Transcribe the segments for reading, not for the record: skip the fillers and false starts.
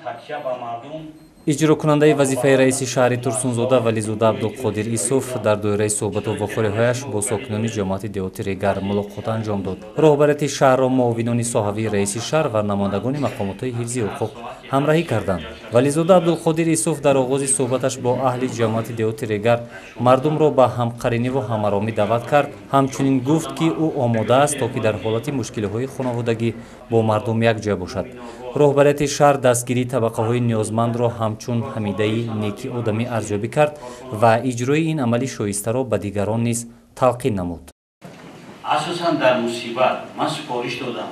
Такя ба мардум. Иҷрокунандаи вазифаи раиси шаҳри Турсунзода Вализода Абдулқодир Исоф дар доираи суҳбату вохӯриҳояш бо сокинони ҷамоати деҳоти Регар мулоқот анҷом дод. Роҳбарияти шаҳрро муовинони соҳавии раиси шаҳр ва намояндагони мақомотҳои ҳифзи ҳуқуқ ҳамраҳӣ карданд. Вализода Абдулқодир Исоф дар оғози суҳбаташ бо аҳли ҷамоати деҳоти Регар мардумро ба ҳамқариниву ҳамаромӣ даъват кард. Ҳамчунин гуфт, ки ӯ омода аст, то ки дар ҳолати мушкилиҳои хонаводагӣ бо мардум якҷоя бошад. Роҳбарияти шаҳр дастгирии табақаҳои ниёзмандро ҳамчун ҳамидаи неки одамӣ арзёбӣ кард ва иҷрои ин амали шоистаро ба дигарон низ талқин намуд. Асосан дар мусибат ман супориш додам,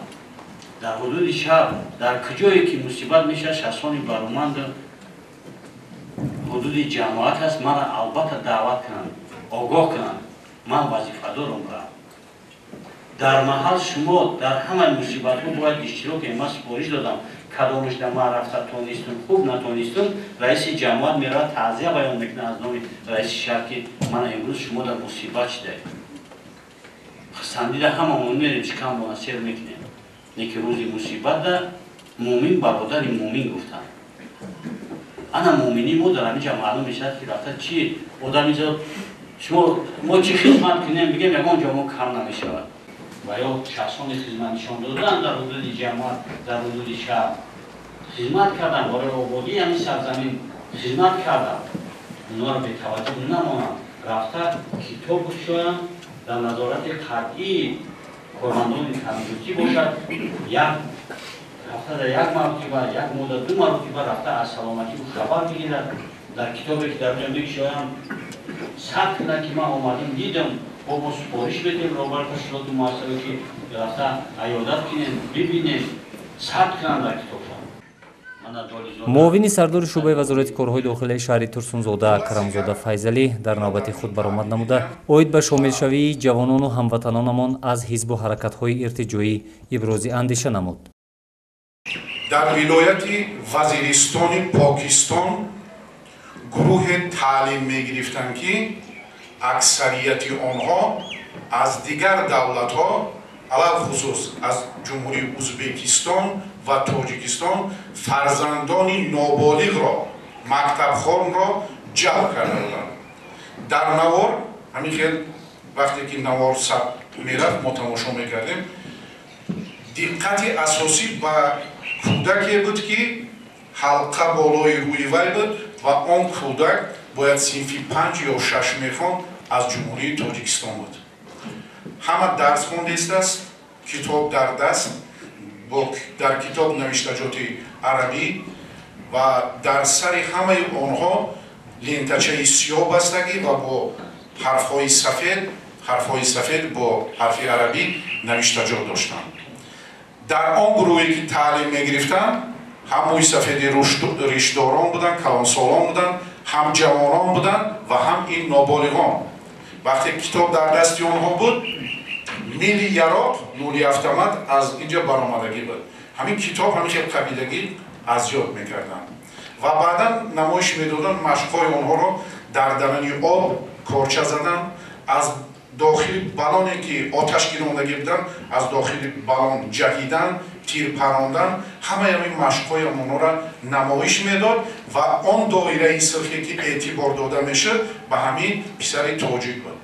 дар ҳудуди шаҳр, дар куҷое ки мусибат мешавад, шахсони бароманд ҳудуди ҷамоат аст, маро албатта даъват кунанд, огоҳ кунанд. Ман вазифадорам, равам дар маҳал. Шумо дар ҳамаи мусибатҳо бояд иштирок кунед. Ман супориш додам, кадомашда ман рафта тонистум, хуб натонистум, раиси ҷамоат меравад, таъзия баён мекунад аз номи раиси шаҳр, ки мана имрӯз шумо дар мусибат шидаед. Хурсандида ҳамамон мерем, шикамбона сер мекунем, лекин рӯзи мусибатда муъмин бародари муъмин гуфтанд. Ана муъминӣ мо дар ҳамин ҷа маълум мешавад, ки рафта чи одамизод шумо мо чӣ хизмат кунем, бигем, ягон ҷо мо кам намешавад. Ва ё шахсони хизмат нишон додан дар ҳудуди ҷамоат, дар ҳудуди шаҳр хизмат кардан, барои ободии ҳамин сарзамин хизмат кардан, онҳоро бетаваҷҷӯҳ намонанд, рафта китоб кушоянд, дар назорати қатъии кормандони тандурустӣ бошад, як ҳафтада як маротиба, як моҳда ду маротиба рафта аз саломатӣ ӯ хабар бигирад, дар китобе ки дар ҷо мекушоянд, сабт кунад, ки ман омадам, дидам. Бо мо супориш медиҳем роҳбари ташкилоти муассисаро, ки рафта аёдат кунем, бибинем, сабт кунанд дар китобшон. Муовини сардори шӯъбаи Вазорати корҳои дохилаи шаҳри Турсунзода Карамзода Файзалӣ дар навбати худ баромад намуда, оид ба шомилшавии ҷавонону ҳамватанонамон аз ҳизбу ҳаракатҳои иртиҷоӣ ибрози андеша намуд. Дар вилояти Вазиристони Покистон гурӯҳе таълим мегирифтанд, ки аксарияти онҳо аз дигар давлатҳо, алалхусус аз Ҷумҳурии Узбекистон ва Тоҷикистон, фарзандони ноболиғро, мактабхонро ҷалб карда буданд. Дар навор ҳамин хел, вақте ки навор сабт мерафт, мо тамошо мекардем, диққати асосӣ ба кӯдаке буд, ки ҳалқа болои рӯи вай буд, ва он кӯдак бояд синфи 5 ё 6 мехонд, аз Ҷумҳурии Тоҷикистон буд. Ҳама дарс хондистааст, китоб дар даст, дар китоб навиштаҷоти арабӣ, ва дар сари ҳамаи онҳо лентачаи сиёҳ бастагӣ ва бо ҳарфҳои сафед, ҳарфҳои сафед бо ҳарфи арабӣ навиштаҷот доштанд. Дар он гурӯҳе ки таълим мегирифтанд, ҳам мӯи сафеди ришдорон буданд, калонсолон буданд, ҳам ҷавонон буданд ва ҳам ин ноболиғон. Вақте китоб дар дасти онҳо буд, мили яроқ, нури автомат аз инҷа баромадагӣ буд. Ҳамин китоб ҳамин хел қабидагӣ аз ёд мекарданд ва баъдан намоиш медоданд машқҳои онҳоро: дар даруни об корча задан, аз дохили балоне ки оташ гирондагӣ буданд, аз дохили балон ҷаҳидан, тир парондан. Ҳамаи ҳамин машқҳои онҳоро намоиш медод ва он доираи сирхе ки эътибор дода мешуд, ба ҳамин писари тоҷик буд.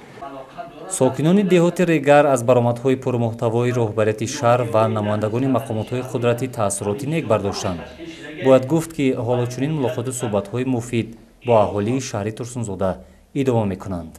Сокинони деҳоти Регар аз баромадҳои пурмуҳтавои роҳбарияти шаҳр ва намояндагони мақомотҳои қудратӣ таассуроти нек бардоштанд. Бояд гуфт, ки ҳоло чунин мулоқоту суҳбатҳои муфид бо аҳолии шаҳри Турсунзода идома мекунанд.